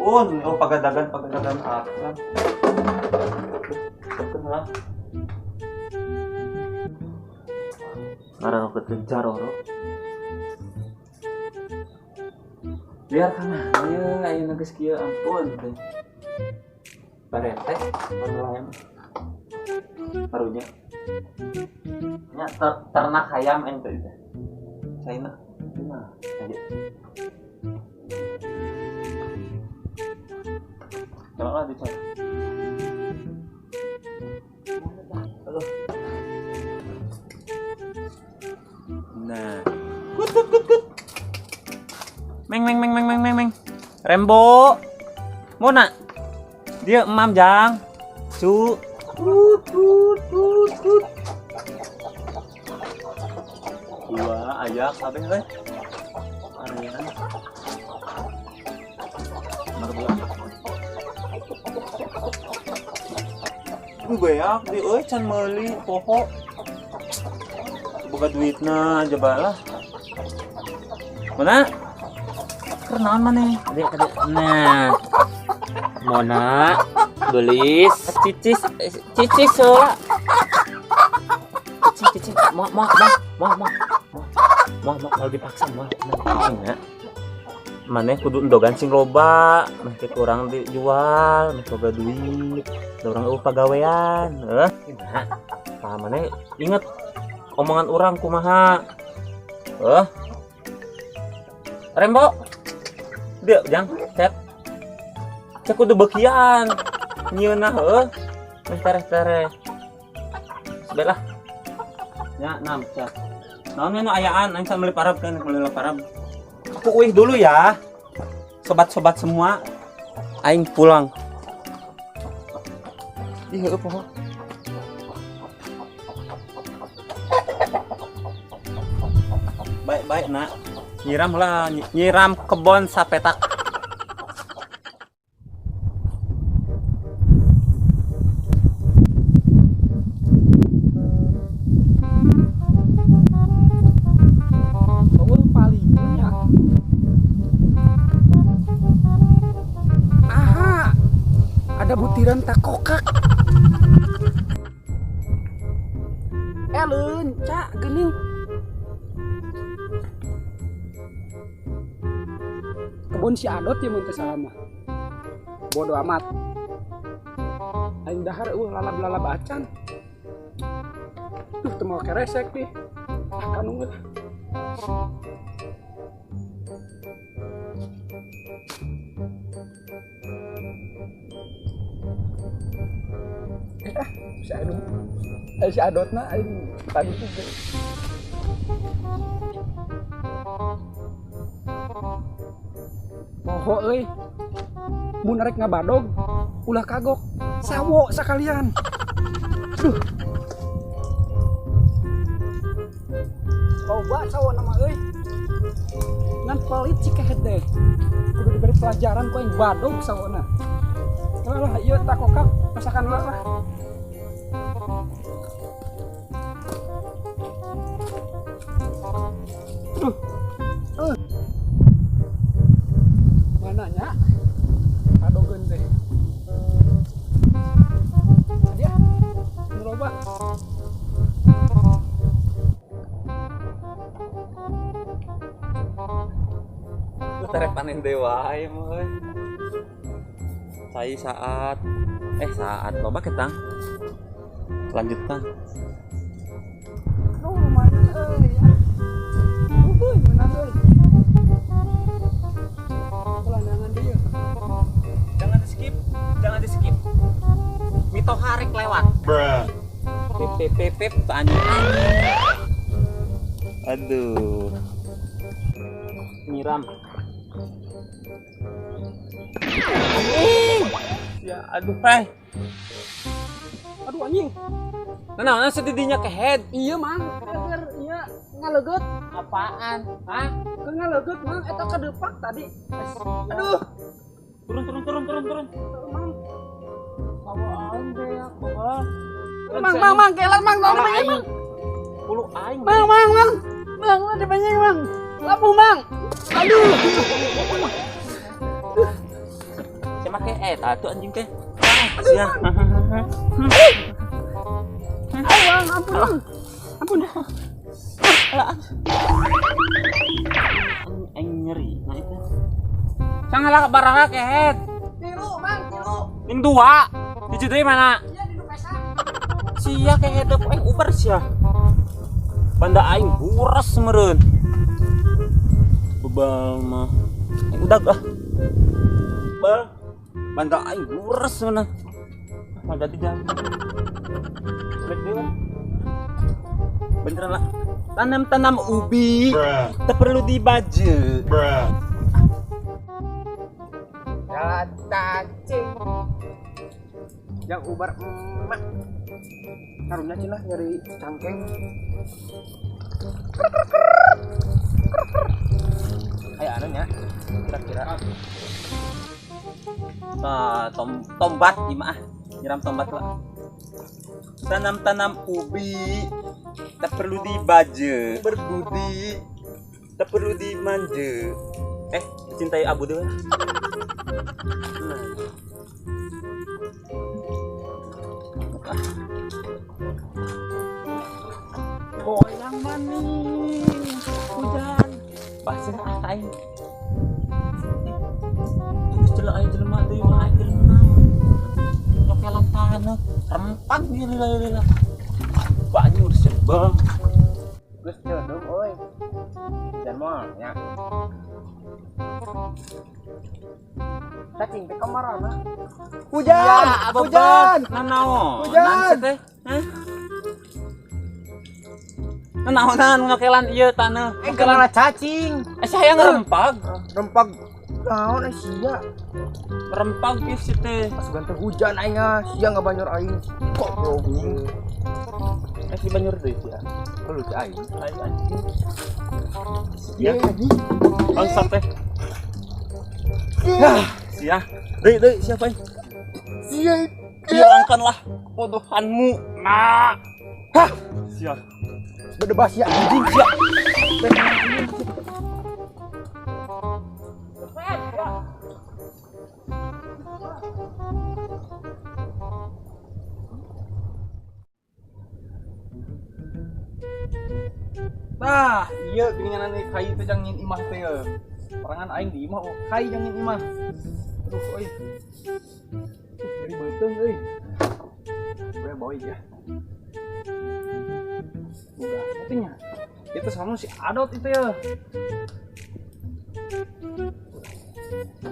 Ampun, oh pagadagan pagadagan acan. Betul lah. Ngaran aku jaroro. Biar ka mana ye ayeuna geus kieu, ampun teh. Barete mana barunya. Nya ternak hayam ente teh. China. Nah, aja. Coba lah dicari. Aduh. Nah. Kut kut kut kut. Meng meng meng meng meng meng meng. Rembo. Mona. Dia emam jang. Cu. Tut tut tut tut. Dua ayak kabeh euy. Arean. Nomor dua. Beak di euy can meuli poho. Boga duitna coba lah. Mana? Kenaon maneh? Adik, adik. Nah. Mona gelis cicis cicis heula. Cicing cicing mau mau mau mau mau mau mau kalau dipaksa mau cicing ya. Maneh kudu endogan sing loba, meh teh kurang dijual, meh boga duit, da urang eueuh pagawean, heuh. Nah, tah maneh inget omongan urang kumaha. Heuh. Rembo. Dia jang, cet. Cek kudu bekian. Nyieunna heuh. Meh tereh-tereh. Sebelah. Ya, nam, cet. Naon nu ayaan, aing meuli parab kan, meuli parab. Aku uih dulu ya. Sobat-sobat semua, aing pulang. Ih, heueuh poho. Baik-baik, nak. Nyiram lah, nyiram kebon sapetak. Aha, ada butiran takokak. Lencak gening. Kebun si Adot ya mun teu salah mah. Bodo amat. Aing dahar eueuh lalab-lalab acan. Duh, teu mau keresek nih. Ah, kanung lah. Si Adot. Si Adotna aing tadi tuh. Poho euy. Mun rek ngabadog ulah kagok, sawo sakalian. Duh. Loba sawo nama euy. Ngan pelit si kehed deh. Kudu diberi pelajaran ku aing badog sawona. Lah ieu takokak masakan lah lah. Aduh. Mananya? Adogeun teh. Dia nu loba. Tereh panen dewa wae mah euy. Cai saat saat loba ketang. Lanjutkan. Aduh, lumayan euy. Uhuy, menang euy. Pelandangan dia. Jangan di-skip, jangan di-skip. Mitoha rek lewat. Bruh. Pip pip pip pip anjing. Aduh. Nyiram. Ya, aduh, eh. Aduh anjing. Nah, nah, sedidinya ke head. Iya, Mang. Keur iya ngaleugeut. Apaan? Hah? Keur ngaleugeut, Mang, eta kadepak tadi. Aduh. Turun, turun, turun, turun, turun. Mang. Sawaan beak, Bapak. Mang, mang, mang, kelar, Mang, tolong Aing. Mang. Bulu aing. Mang, mang, mang. Mang, lah dipenyeng, Mang. Lapu, Mang. Aduh. Eta tuh anjing teh. Sia. Ayo, ampun. Ampun. Alah. Aing nyeri nah itu. Sangalah baraha kehet. Tilu, Mang, tilu. Ning dua. Hiji deui mana? Iya di pesa. Sia kehet teh aing uber sia. Banda aing buras meureun. Bebal mah. Aing udag ah. Bal. Banda aing buras meureun. Mah jadi jalan. Balik deui. Beneran lah. Tanam-tanam ubi, tak perlu dibaju. Jalan cacing. Yang ubar emak. Harusnya cenah nyari cangkeng. Ayo anu nya, kira-kira. Nah, tombat gimana? Nyiram tombat lah. Tanam-tanam ubi, tak perlu dibaje, berbudi, tak perlu dimanja. Cintai abu deh. Goyang manis, hujan, basah aing. Terus celak aing jelema deui mah aing jelema. Nyokelan tanah, rempang lila-lila. Banyu sebang. Geus ceudung euy. Hujan moal nya. Cacing teh kamarana? Hujan, ya, hujan. Nanaon? Hujan. Hah? Nanaonan nyokelan ieu taneuh. Nyokelan cacing. Saya ngerempag. Rempag naon sia? Rempag ieu si teh. Pas ganti hujan aing ah, sia ngabanjur aing. Goblok. Si banjur deui sia. Lu teh aing. Aing anjing. Sia. Bangsat teh. Sia. Deui deui siapa aing? Sia. Hilangkanlah bodohanmu. Nah. Hah. Sia. Berdebas ya anjing sia. Nah, iya geuningan anu kai teh jang nyin imah teh. Parangan aing di imah, oh kai jang nyin imah. Aduh euy. Nyeri beuteung euy. Gue boy ya. Udah, pentingnya. Itu sama si Adot itu ya.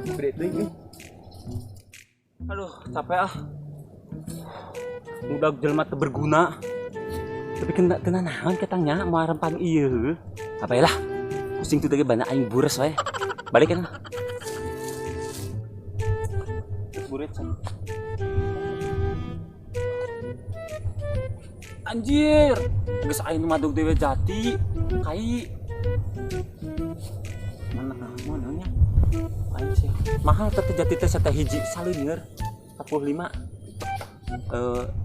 Gede deui euy. Aduh, capek ah. Udah jelema teu berguna. Tapi kena tenan naon ketangnya mau rempang ieu. Apa lah. Pusing tuh tadi banyak aing bures wae. Balik kan. Buret san. Anjir, geus aing nu madog dewe jati, kai. Mana mana nya? Aing sih. Mahal teh jati teh sateh hiji saleuneur 45.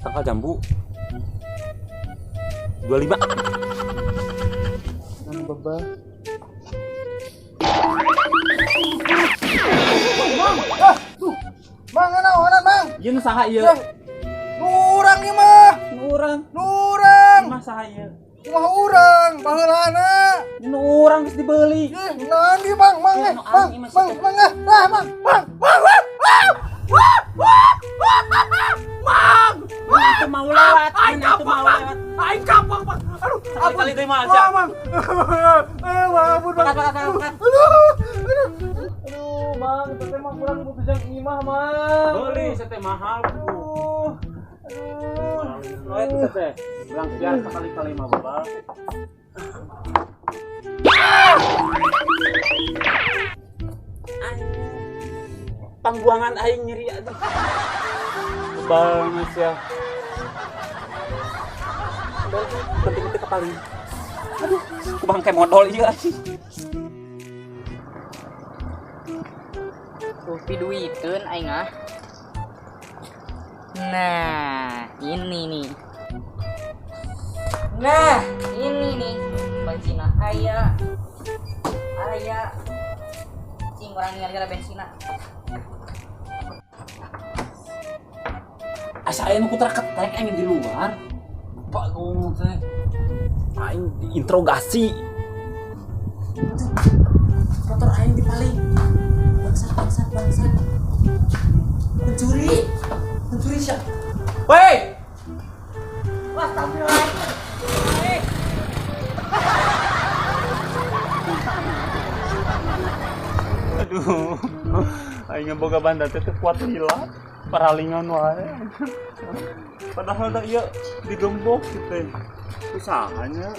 Tangkal jambu 25. Nang baba. Mang, ah, tuh. Mang naonan, Mang? Ieu nu saha ieu? Nu urang ieu mah. Nu urang. Nu urang. Mah saha ieu? Mah urang, baheulana. Nu urang geus dibeli. Ih, naon ieu, Bang? Mang, eh, Bang, Bang, Mang, ah, Mang, Bang, Bang, Mang. Itu mau lewat, itu mau lewat. Aing kapok, Bang. Aduh, sekali-kali deui mah aja. Bang. Ampun, Bang. Aduh. Aduh, Bang, itu teh mah kurang butuh jang imah, Mang. Beli sete mahal. Aduh. Aduh. Oh, itu teh. Bilang biar sekali-kali mah, Bang. Pangbuangan aing nyeri aduh. Banget ya. Penting itu kepali. Aduh, aku bangke modal ieu anjing. Tuh piduiteun aing ah. Nah, ini nih. Nah, ini nih. Bensina aya. Aya. Cing urang ningali bensina. Asa aya nu kutra ketek aing di luar. Lupa ngomong teh. Aing diinterogasi. Motor aing dipaling. Bangsat, bangsat, bangsat. Pencuri. Pencuri siapa? Woi! Wah, tampil lagi. Aduh. Aing boga banda teh teu kuat lila. Paralingan wae. Padahal da ieu digembok gitu. Usahanya.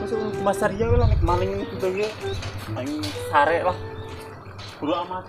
Masuk Mas Arya we lah nek maling itu teh. Aing sare lah. Kudu amat.